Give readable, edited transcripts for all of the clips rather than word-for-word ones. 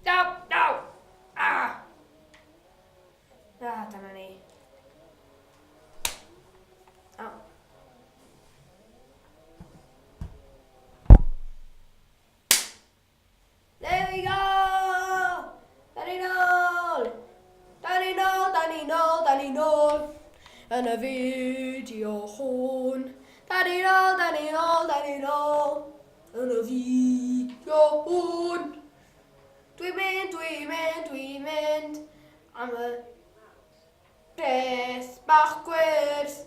No! No! Ah! Ah, dyna ni. Oh. There we go! Da ni nôl! Da ni nôl, da ni nôl, da ni nôl yn y fideo hwn. Da ni nôl, da ni nôl, da ni nôl yn y fideo hwn. Dwi'n mynd, dwi'n mynd, dwi'n mynd am y beth bach gwyrdd.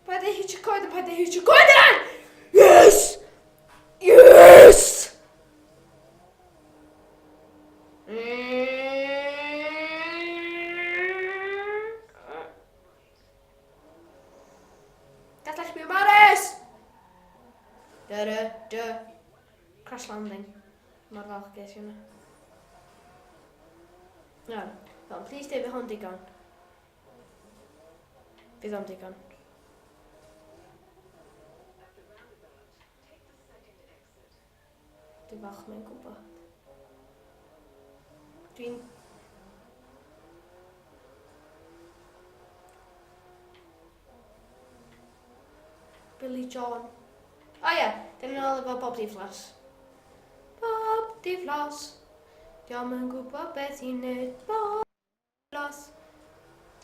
Paid â hitio coed, paid â hitio coed yna! Yes! Yes! Gallech mi Maris! Da da da. Crash landing. Mor falch ges i hwnna. Iawn. Iawn, please dweud fydd hwn digon. Fydd o'n digon. Dwi'n falch mae'n gwybod. Dwi'n... Billy John. O ie, dyn ni'n ôl efo Bob Diflas. Bob Diflas. Diolch yn gwybod beth i'n neud. Bob Diflas.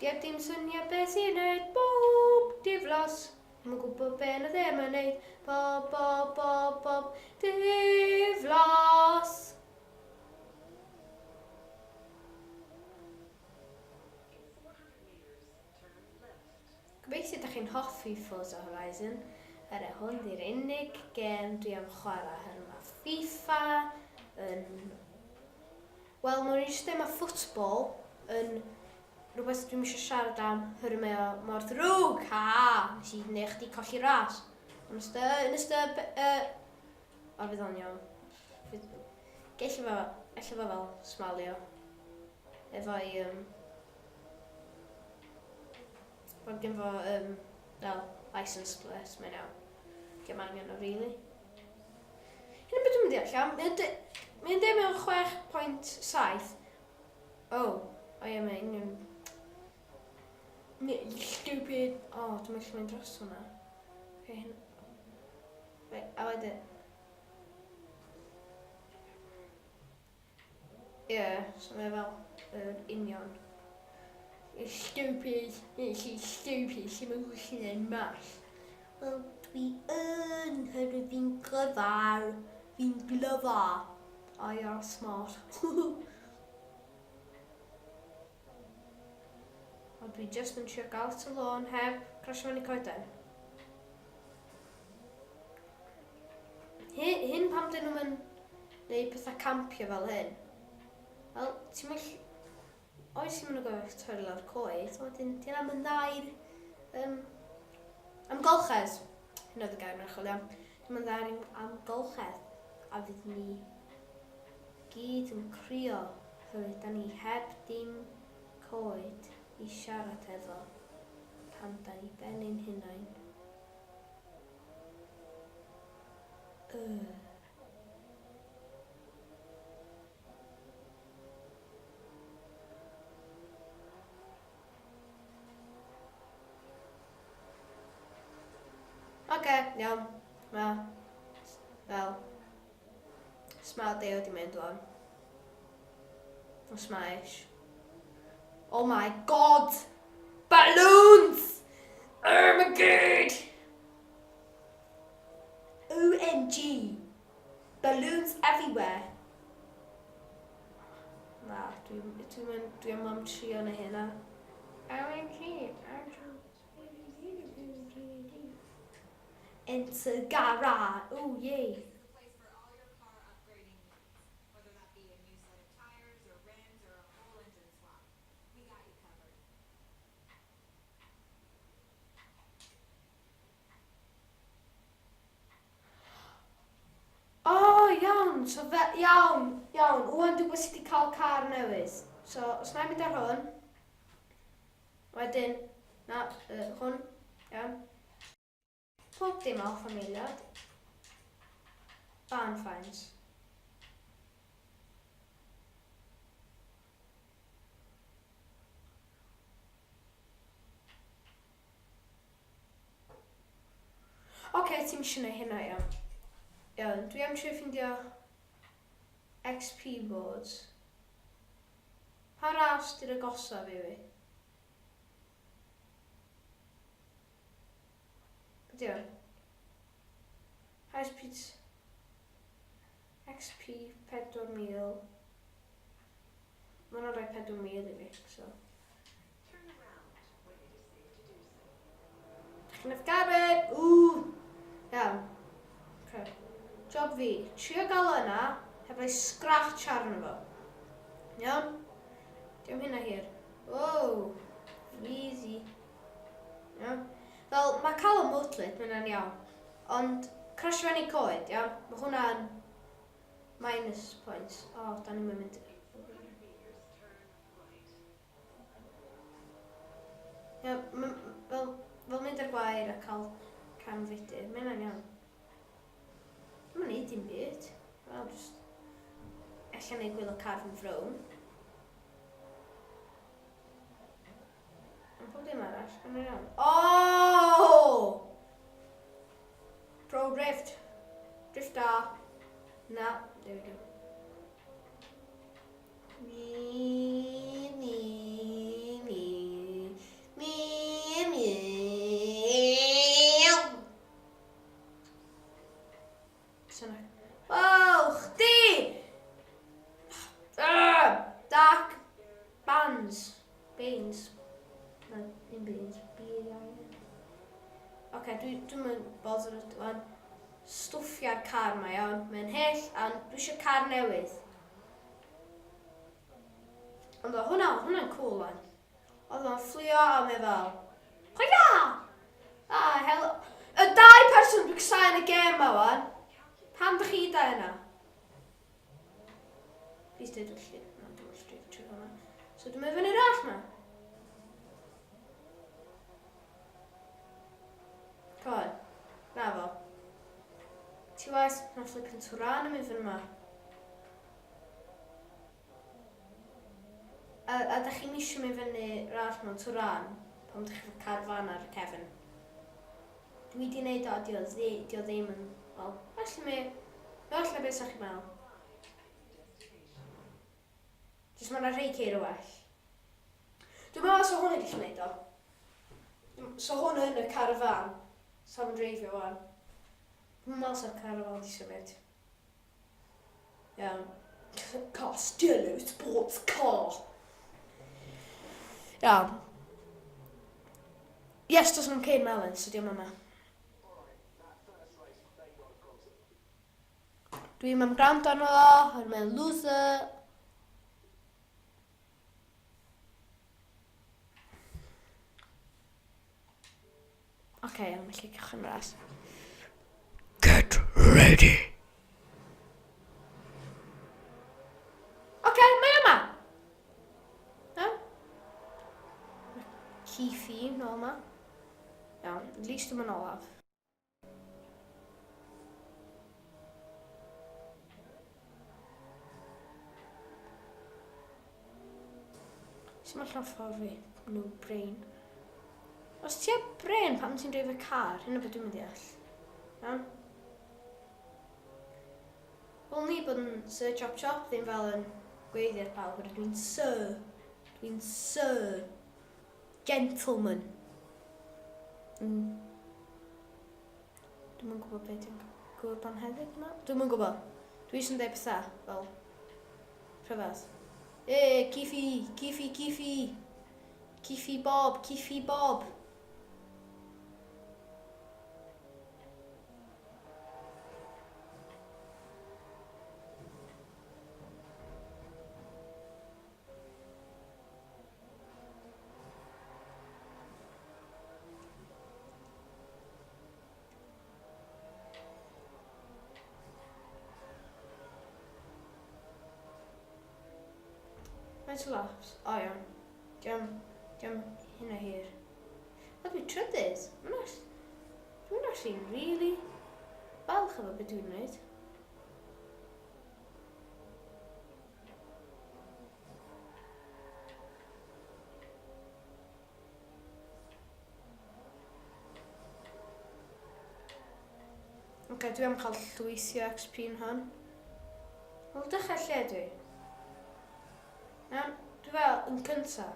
Diolch dim syniad beth i'n neud. Bob Diflas. Ddim yn gwybod be na ddim yn neud. Bob, bob, bob, bob Diflas. Gobeithio dach chi'n hoffi Forza Horizon. Er hwn di'r unig gêm dwi am chwarae oherwydd mae FIFA yn... Wel, mae'n jyst dweud mae football yn rhywbeth dwi'm eisiau siarad am oherwydd mae o mor ddrwg. Ha! Nes i wneud chdi colli ras. Ond ys dy... Nes dy... Uh, o, fydd o'n iawn. Gelli fo... Ella fo fel smalio. Efo'i... Um, Mae gen fo, um, fel, license plate, mae'n iawn. Dim angen o, really. Hyn yn beth dwi'n mynd i allan. Mae'n dweud mewn 6.7. Oh, o ie, mae'n union... Stupid. O, oh, dwi'n mynd mynd dros hwnna. Okay, hyn... Wait, a wedyn... Ie, yeah, so mae fel yr union. You're stupid, nes i stupid, sy'n mynd gallu gwneud mas. Wel, dwi yn, herwydd fi'n glyfar, fi'n glyfar. I are smart. Ond dwi just yn trio gael at y lôn heb crasio mewn i coeden. Hyn, hyn pam dyn nhw'n mynd pethau campio fel hyn. Wel, ti'n mynd... Oes ti'n mynd o gofio torri lawr coed, ond wedyn ti'n am yn dda i'r um, amgylchedd. Hyn oedd y gair mae'n chwilio am. Ti'n mynd dda i'r amgylchedd. A fydd ni gyd yn crio oherwydd da ni heb dim coed i siarad efo pan da ni ben ein hunain. Yy. Oce, iawn. Mae, fel, smile day wedi mynd wan. O smash. Oh my god! Balloons! Oh my god! OMG! Balloons everywhere! Na, dwi'n dwi, dwi, dwi am am trio na hynna. OMG! Enter garage! Oh yay! O, iawn, so fe, iawn, iawn, ŵan dwi'n gwybod sut i cael car newydd. So, os na i mynd ar hwn, wedyn, na, uh, hwn, iawn. Pob dim off am eiliad. Barn finds. ti'n eisiau gwneud hynna, iawn. Iawn, dwi am trio ffindio XP boards. Pa ras di'r agosaf i fi? Be di o? High speed XP 4000. Mae hwnna'n rhoi 4000 i fi, so. Dych chi'n Gavin! Ww! Iawn. Okay. Job fi. Trio gael o yna, heb roi scratch arno fo. Iawn? Diolch hynna hir. Wow! Easy. Iawn? Fel, mae cael o motlyd, mae hynna'n iawn. Ond, crasio fewn i coed, iawn? Mae hwnna'n minus points. O, oh, da ni'n mynd... Ia, fel, fel mynd ar gwair a cael cam fudur, mae hynna'n iawn. Dwi'n mynd dim byd. Wel, just... Ella neu gwylo car yn frown. Ond pob dim arall, mae'n iawn. Oh! Pro drift. Drift da. Na, there we go. Mi, mi, mi, mi, mi. Wow, chdi! Ah, dark bands. Beans. Na, ddim beans. B-I-N. Oce, dwi, dwi'n mynd bothered wan. Stwffia'r car ma, iawn. Mae'n hyll, a dwi eisiau car newydd. Ond o, hwnna, hwnna'n cool wan. Oedd o'n fflio a mae fel, Hoia! Ah, helo. Y dau person dwi'n casau yn y gêm ma wan. Pam dych chi dau yna? Please dweud wrth chi. Na, dwi'n wrth dweud trwy hwnna. So dwi'n mynd fyny'r all ma. Come on. Na fo. Ti waeth, na flipping Turan yn mynd fyny ma. A, a da chi'n misio mynd fyny rall mewn Turan pan da chi efo carfan ar y cefn. Dwi di wneud o, di o, ddi, di o ddim yn, wel, well mi, well na beth sa'ch chi'n meddwl. Jyst mae yna rhai ceir o well. Dwi'n meddwl sa hwn yn gallu gwneud o. So hwn yn y carafan. Sa fo'n dreifio wan. Dwi'n meddwl sa'r carafan di symud. Iawn. Castello Sports Car. Iawn. Yes, does nhw'n ceir melyn, so diolch yma. Dwi'n am gwrando arno fo, oherwydd mae'n loser. Oce, okay, iawn, felly cychwyn ras. Get ready! Oce, okay, mae yma! Iawn. Keefe nôl yma. Iawn, at least dwi'n yn olaf. Sut mae allan ffordd fi? No brain. Os ti heb brain, pam ti'n dreifio car? Hynna beth dwi'n mynd i all. Iawn? Wel ni bod yn Sir Chop Chop, ddim fel yn gweiddi ar pawb, ond dwi'n Sir. Dwi'n Sir. Gentleman. Mm. Dwi'm yn gwybod beth yw'n gŵr bonheddig yma. Dwi'm yn gwybod. Dwi eisiau dweud pethau fel rhyfedd. E, Ciffi, Ciffi, Ciffi. Ciffi Bob, Ciffi Bob. Faint o laps? O iawn. Diolch, diolch hynna hir. O, dwi trydydd. Mae'n Dwi'n actually really falch efo beth dwi'n gwneud. Oce, dwi am cael llwythi o XP yn hwn. Wel, dechrau lle dwi. Iawn, dwi fel yn cynta.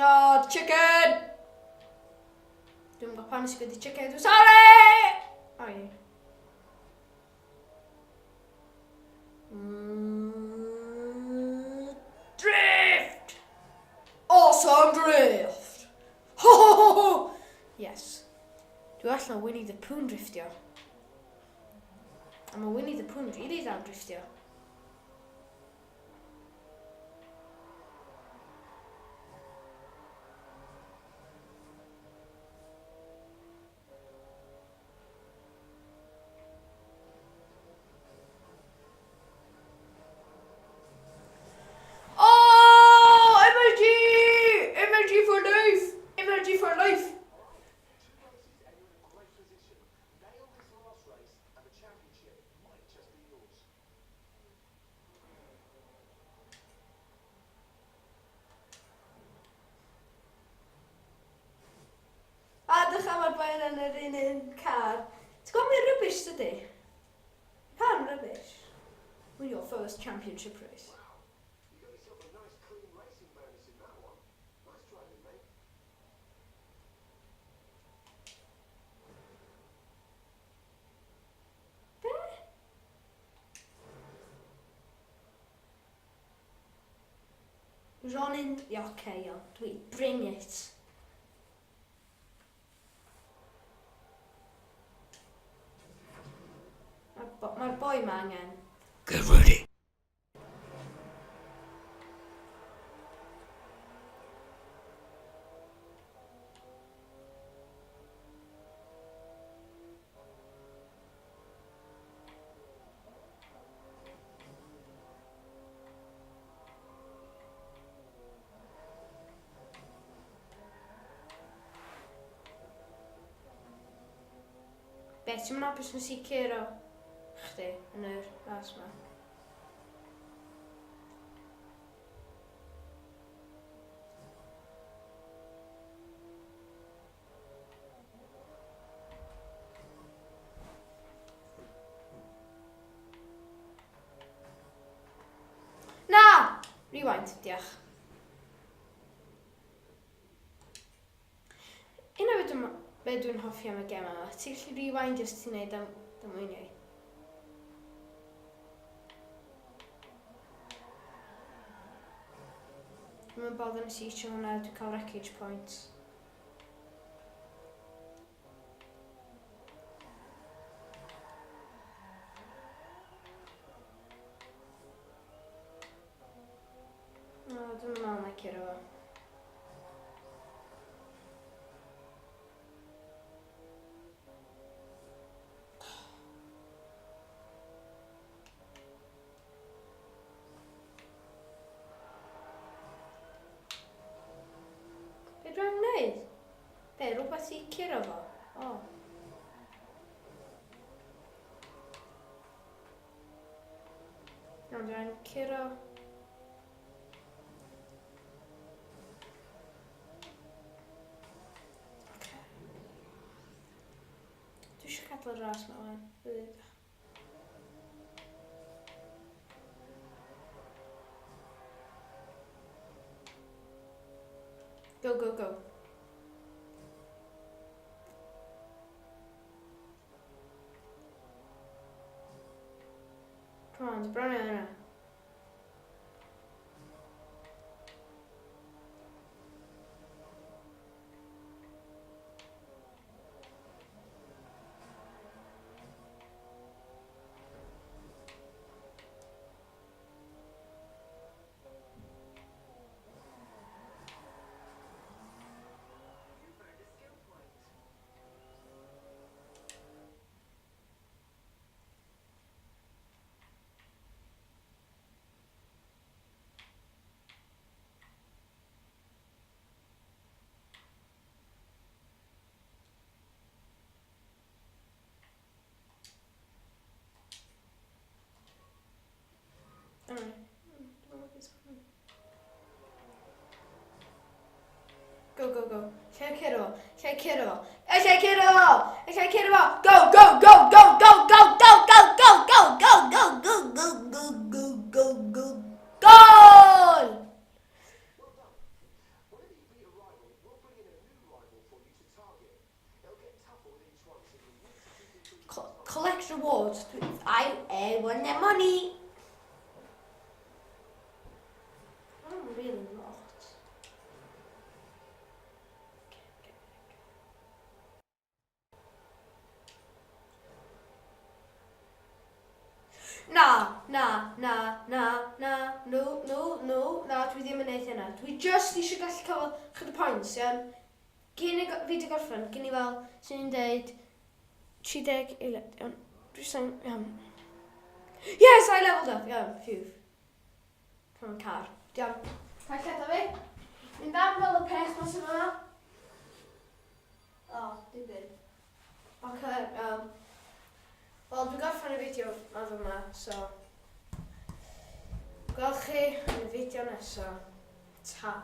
No, chicken! Dwi'n gwybod pam nes i gweud chicken, dwi'n sorry! Oh, yeah. Drift! Awesome drift! Ho ho ho ho! Yes. Dwi allan Winnie the Pooh driftio. A mae Winnie the Pooh really dda yn driftio. Oh, MLG! MLG for life! MLG for life! A dych am mae'r boi yna yn yr un un car. Ti'n gwybod mae'n rubbish dydy? Car yn rubbish. Win your first championship race. Be? Ronin, ia, oce, okay, iawn. Dwi, bring it. Mae'r bo mae boi ma angen. Get ready. Be, ti'n mynd hapus yn sicr o chdi yn yr ras ma? Na! Rewind, diolch. Un o beth be dwi'n hoffi am y gem yma, ti'n gallu rewind os ti'n neud am damweiniau. Dwi'n bod yn eisiau hwnna, dwi'n cael wreckage points. O, dwi'n meddwl na curo fo. Be dwi'n gwneud? Be, rhywbeth i curo fo? O. Iawn, dwi'n curo. Okay. Dwi eisiau gadael y ras yma wan. Go, go, go. Come on, bron yna. go, go. Lle curo fo? Lle curo fo? Lle curo fo? Lle curo fo? Go, go, go, go, go, go, go, go, go, go, go, go, go, go, go, go, go, go, Gol! Collect rewards. I won the money. Oh, really lot. Na, na, na, na, na, no, no, no, na, dwi ddim yn neud hynna. Dwi just eisiau gallu cael chydig points, iawn? Cyn i fideo gorffen, gyn i fel, sy'n ni'n deud, 30 eiliad, iawn. Dwi jyst angen, iawn. Yes, I leveled up, iawn, phew. Come on, car. Iawn. Cael lleda fi. Mynd am fel y peth mas yma. O, dim byd. Oce, iawn. Wel, dwi'n gorffen y fideo ma fyma, so... Gweld chi yn y fideo nesaf. Ta.